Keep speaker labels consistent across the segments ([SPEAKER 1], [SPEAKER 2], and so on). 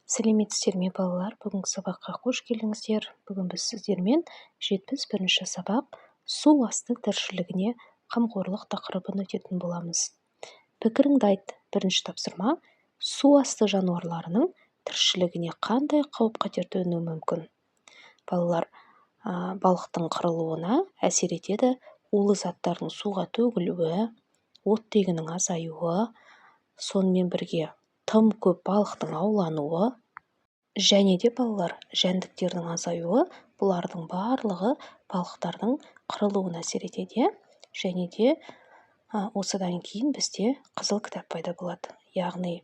[SPEAKER 1] Сәлеметсіздер ме, балалар! Бүгінгі сабаққа қош келдіңіздер. Бүгін біз сіздермен 71-сабақ, «Су асты тіршілігіне қамқорлық» тақырыбын өтетін боламыз. Пікіріңді айт. Бірінші тапсырма: су асты жануарларының тіршілігіне қандай қауіп-қатер төнуі мүмкін? Балалар, балықтың қырылуына әсер етеді улы заттардың суға төгілуі, оттегінің азаюы, сонымен бірге тым көп балықтың аулануы және де, балалар, жәндіктердің азаюы. Бұлардың барлығы балықтардың қырылуына әсер етеді, иә. Және де осыдан кейін бізде Қызыл кітап пайда болады, яғни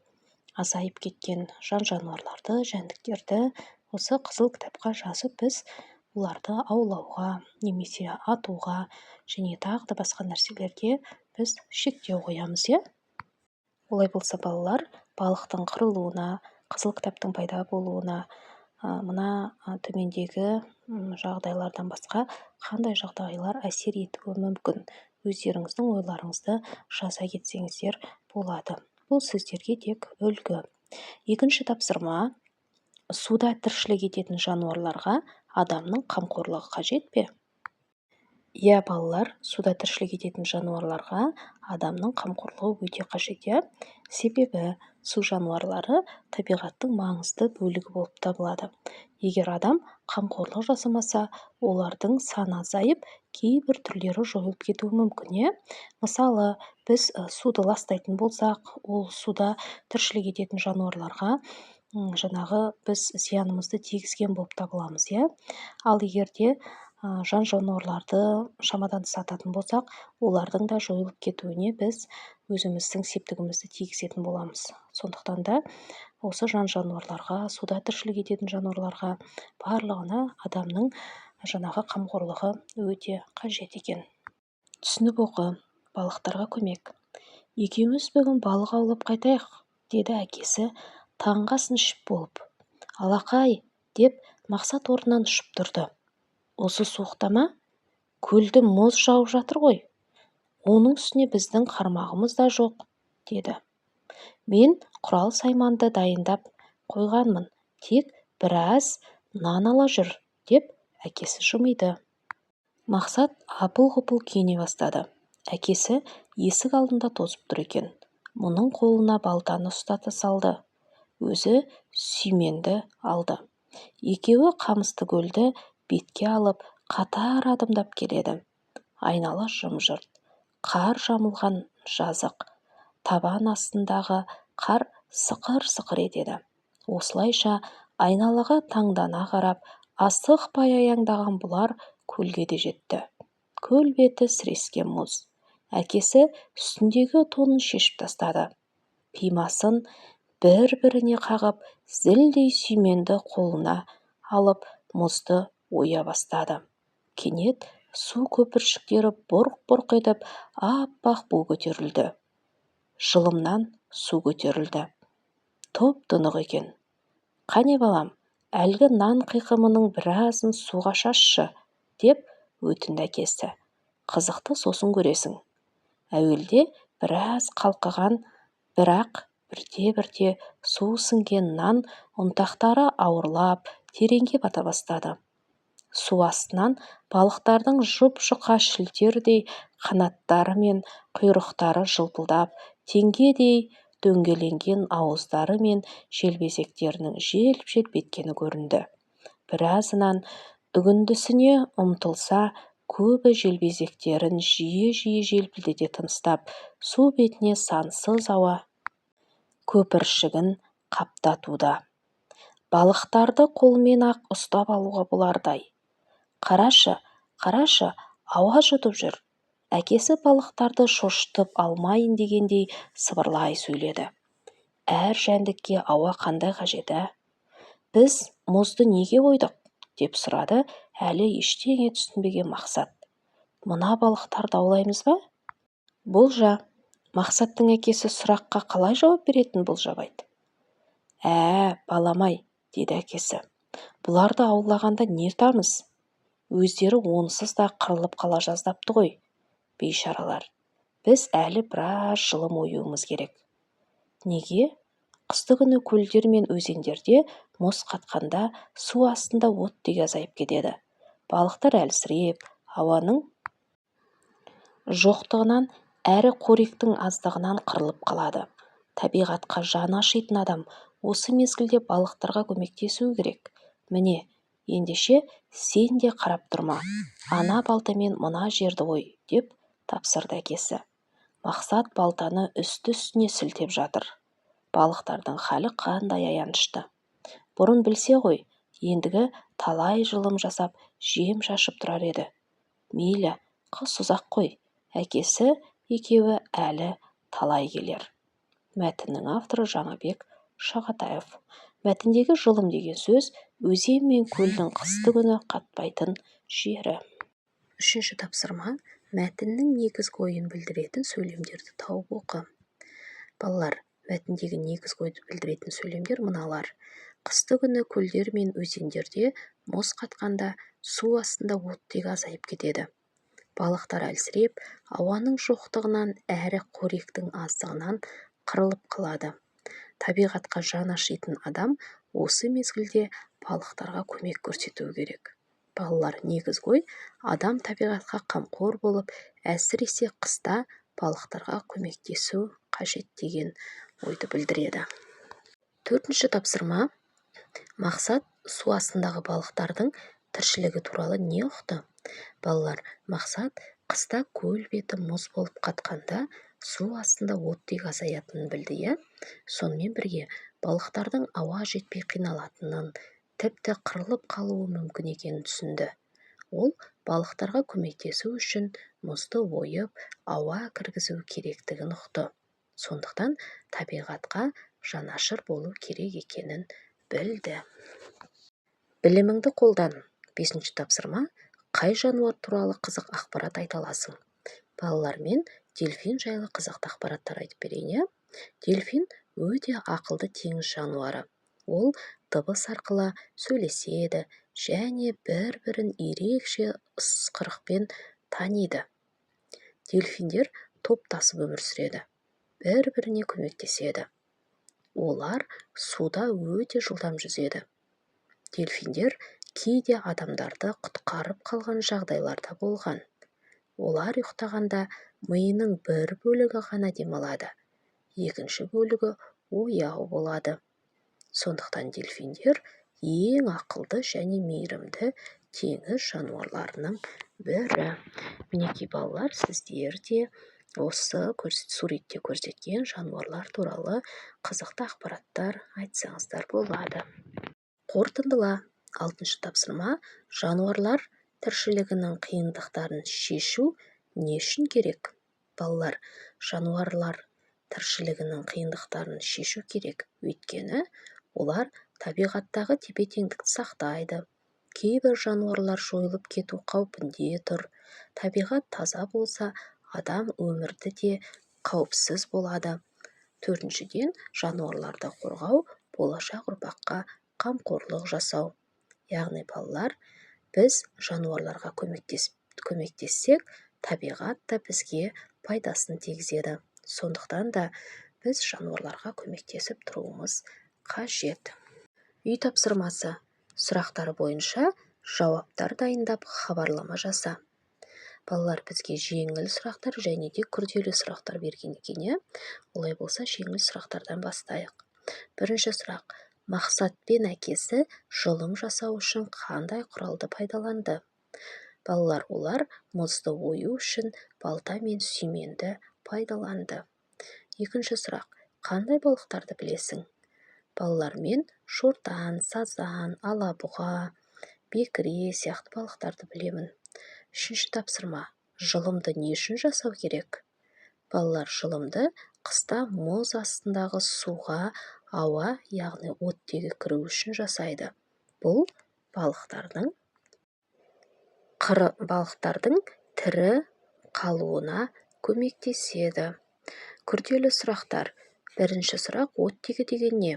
[SPEAKER 1] азайып кеткен жан-жануарларды, жәндіктерді осы Қызыл кітапқа жазып, біз оларды аулауға немесе атуға және тағы да басқа нәрселерге біз шектеу қоямыз, иә. Олай болса, балалар, балықтың қырылуына, Қызыл кітаптың пайда болуына мына төмендегі жағдайлардан басқа қандай жағдайлар әсер етуі мүмкін? Өздеріңіздің ойларыңызды жаза кетсеңіздер болады. Бұл сіздерге тек үлгі. Екінші тапсырма: суда тіршілік ететін жануарларға адамның қамқорлығы қажет пе? Иә, балалар, суда тіршілік ететін жануарларға адамның қамқорлығы өте қажет, иә. Себебі су жануарлары табиғаттың маңызды бөлігі болып табылады. Егер адам қамқорлық жасамаса, олардың саны азайып, кейбір түрлері жойылып кетуі мүмкін, иә. Мысалы, біз суды ластайтын болсақ, ол суда тіршілік ететін жануарларға жаңағы біз зиянымызды тигізген болып табыламыз, иә. Ал егер де жан-жануарларды шамадан тыс ататын болсақ, олардың да жойылып кетуіне біз өзіміздің септігімізді тигізетін боламыз. Сондықтан да осы жан-жануарларға, суда тіршілік ететін жануарларға, барлығына адамның жаңағы қамқорлығы өте қажет екен. Түсініп оқы. Балықтарға көмек. «Екеуміз бүгін балық аулап қайтайық», – деді әкесі таңғы асын ішіп болып. «Алақай!» – деп Мақсат орнынан ұшып тұрды. «Осы суықта ма? Көлді мұз жауып жатыр ғой. Оның үстіне біздің қармағымыз да жоқ», – деді. «Мен құрал-сайманды дайындап қойғанмын, тек біраз нан ала жүр», – деп әкесі жымиды. Мақсат апыл-ғұпыл киіне бастады. Әкесі есік алдында тосып тұр екен. Мұның қолына балтаны ұстата салды, өзі сүйменді алды. Екеуі қамысты көлді бетке алып, қатар адымдап келеді. Айнала жым-жырт. Қар жамылған жазық. Табан астындағы қар сықыр-сықыр етеді. Осылайша айналаға таңдана қарап, асықпай аяңдаған бұлар көлге де жетті. Көл беті сірескен мұз. Әкесі үстіндегі тонын шешіп тастады. Пимасын бір-біріне қағып, зілдей сүйменді қолына алып, мұзды оя бастады. Кенет су көпіршіктері бұрқ-бұрқ етіп, аппақ бу көтерілді. Жылымнан су көтерілді. Тұп-тұнық екен. «Қане, балам, әлгі нан қиқымының біразын суға шашшы», – деп өтінді әкесі. «Қызықты сосын көресің». Әуелде біраз қалқыған, бірақ бірте-бірте су сіңген нан ұнтақтары ауырлап, тереңге бата бастады. Су астынан балықтардың жұп-жұқа шілтердей қанаттары мен құйрықтары жылпылдап, теңгедей дөңгеленген ауыздары мен желбезектерінің желп-желп еткені көрінді. Біразынан үгіндісіне ұмтылса, көбі желбезектерін жиі-жиі желпілдете тыныстап, су бетіне сансыз ауа көпіршігін қаптатуда. Балықтарды қолмен-ақ ұстап алуға болардай. «Қарашы, қарашы, ауа жұтып жүр!» Әкесі балықтарды шошытып алмайын дегендей сыбырлай сөйледі. «Әр жәндікке ауа қандай қажет, ә? Біз мұзды неге ойдық?» – деп сұрады әлі ештеңе түсінбеген Мақсат. «Мына балықтарды аулаймыз ба? Болжа». Мақсаттың әкесі сұраққа қалай жауап беретінін болжап айт. «Ә, балам-ай, – деді әкесі. – Бұларды аулағанда не ұтамыз? Өздері онсыз да қырылып қала жаздапты ғой, бейшаралар. Біз әлі біраз жылым оюымыз керек». «Неге? Қысты күні көлдер мен өзендерде мұз қатқанда су астында оттегі азайып кетеді. Балықтар әлсіреп, ауаның жоқтығынан әрі қоректің аздығынан қырылып қалады. Табиғатқа жаны ашитын адам осы мезгілде балықтарға көмектесуі керек. Міне, ендеше сен де қарап тұрма, ана балтамен мына жерді ой, деп тапсырды әкесі. Мақсат балтаны үсті-үстіне сілтеп жатыр. Балықтардың халі қандай аянышты. Бұрын білсе ғой, ендігі талай жылым жасап, жем шашып тұрар еді. Мейлі, қыс ұзақ қой, әкесі екеуі әлі талай келер. Мәтіннің авторы Жаңабек Шағатаев. Мәтіндегі жылым деген сөз өзен мен көлдің қысты күні қатпайтын жері. Үшінші тапсырма. Мәтіннің негізгі ойын білдіретін сөйлемдерді тауып оқы. Балалар, мәтіндегі негізгі ойды білдіретін сөйлемдер мыналар. Қысты күні көлдер мен өзендерде мұз қатқанда су астында оттегі азайып кетеді. Балықтар әлсіреп, ауаның жоқтығынан әрі қоректің аздығынан қырылып қалады. Табиғатқа жаны ашитын адам осы мезгілде балықтарға көмек көрсетуі керек. Балалар, негізгі ой адам табиғатқа қамқор болып, әсіресе қыста балықтарға көмектесу қажет деген ойды білдіреді. Төртінші тапсырма. Мақсат су астындағы балықтардың тіршілігі туралы не ұқты? Балалар, Мақсат қыста көл беті мұз болып қатқанда су астында оттегі азаятынын білді, иә? Сонымен бірге балықтардың ауа жетпей қиналатынын, тіпті қырылып қалуы мүмкін екенін түсінді. Ол балықтарға көмектесу үшін мұзды ойып, ауа кіргізу керектігін ұқты. Сондықтан табиғатқа жанашыр болу керек екенін білді. Біліміңді қолдан. Бесінші тапсырма. Қай жануар туралы қызық ақпарат айта аласың? Балалар, мен дельфин жайлы қызықты ақпараттар айтып берейін, иә? Дельфин өте ақылды теңіз жануары. Ол дыбыс арқылы сөйлеседі және бір-бірін ерекше ысқырықпен таниды. Дельфиндер топтасып өмір сүреді, бір-біріне көмектеседі. Олар суда өте жылдам жүзеді. Дельфиндер кейде адамдарды құтқарып қалған жағдайларда болған. Олар ұйықтағанда миының бір бөлігі ғана демалады, екінші бөлігі ояу болады. Сондықтан дельфиндер ең ақылды және мейірімді теңіз жануарларының бірі. Мінекей, балалар, сіздер де осы суретте көрсеткен жануарлар туралы қызықты ақпараттар айтсаңыздар болады. Қорытындыла. Алтыншы тапсырма. Жануарлар тіршілігінің қиындықтарын шешу не үшін керек? Балалар, жануарлар тіршілігінің қиындықтарын шешу керек, өйткені олар табиғаттағы тепе-теңдікті сақтайды. Кейбір жануарлар жойылып кету қаупінде тұр. Табиғат таза болса, адам өмірді де қауіпсіз болады. Төртіншіден, жануарларды қорғау болашақ ұрпаққа қамқорлық жасау. Яғни, балалар, біз жануарларға көмектессек, табиғат та бізге пайдасын тигізеді. Сондықтан да біз жануарларға көмектесіп тұруымыз қажет. Үй тапсырмасы. Сұрақтар бойынша жауаптар дайындап хабарлама жаса. Балалар, бізге жеңіл сұрақтар және де күрделі сұрақтар берген екен, иә? Олай болса, жеңіл сұрақтардан бастайық. Бірінші сұрақ. Мақсат пен әкесі жылым жасау үшін қандай құралды пайдаланды? Балалар, олар мұзды ою үшін балта мен сүйменді пайдаланды. Екінші сұрақ. Қандай балықтарды білесің? Балалар, мен шортан, сазан, алабұға, бекіре сияқты балықтарды білемін. Үшінші тапсырма. Жылымды не үшін жасау керек? Балалар, жылымды қыста мұз астындағы суға ауа, яғни оттегі кіру үшін жасайды. Бұл балықтардың тірі қалуына көмектеседі. Күрделі сұрақтар. Бірінші сұрақ. Оттегі деген не?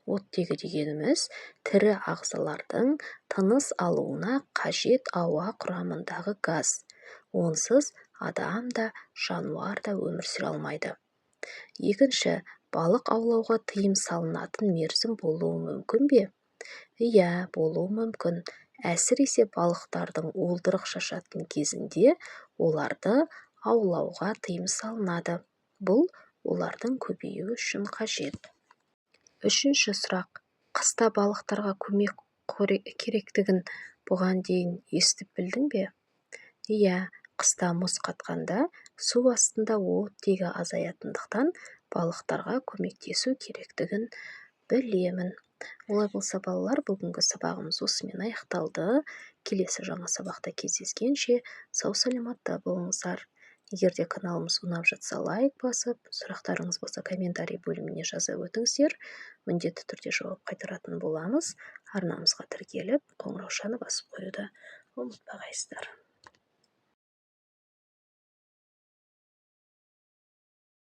[SPEAKER 1] Оттегі дегеніміз тірі ағзалардың тыныс алуына қажет ауа құрамындағы газ. Онсыз адам да, жануар да өмір сүре алмайды. Екінші, Балық аулауға тыйым салынатын мерзім болуы мүмкін бе? Иә, болуы мүмкін. Әсіресе балықтардың уылдырық шашатын кезінде оларды аулауға тыйым салынады. Бұл олардың көбеюі үшін қажет. Үшінші сұрақ. Қыста балықтарға көмек керектігін бұған дейін естіп білдің бе? Иә, қыста мұз қатқанда су астында оттегі азаятындықтан балықтарға көмектесу керектігін білемін. Олай болса, балалар, бүгінгі сабағымыз осымен аяқталды. Келесі жаңа сабақта кездескенше сау-саламатта болыңыздар. Егер де каналымыз ұнап жатса, лайк басып, сұрақтарыңыз болса, комментарий бөліміне жаза өтіңіздер. Міндетті түрде жауап қайтаратын боламыз. Арнамызға тіркеліп, қоңыраушаны басып қоюды ұмытпағайсыздар.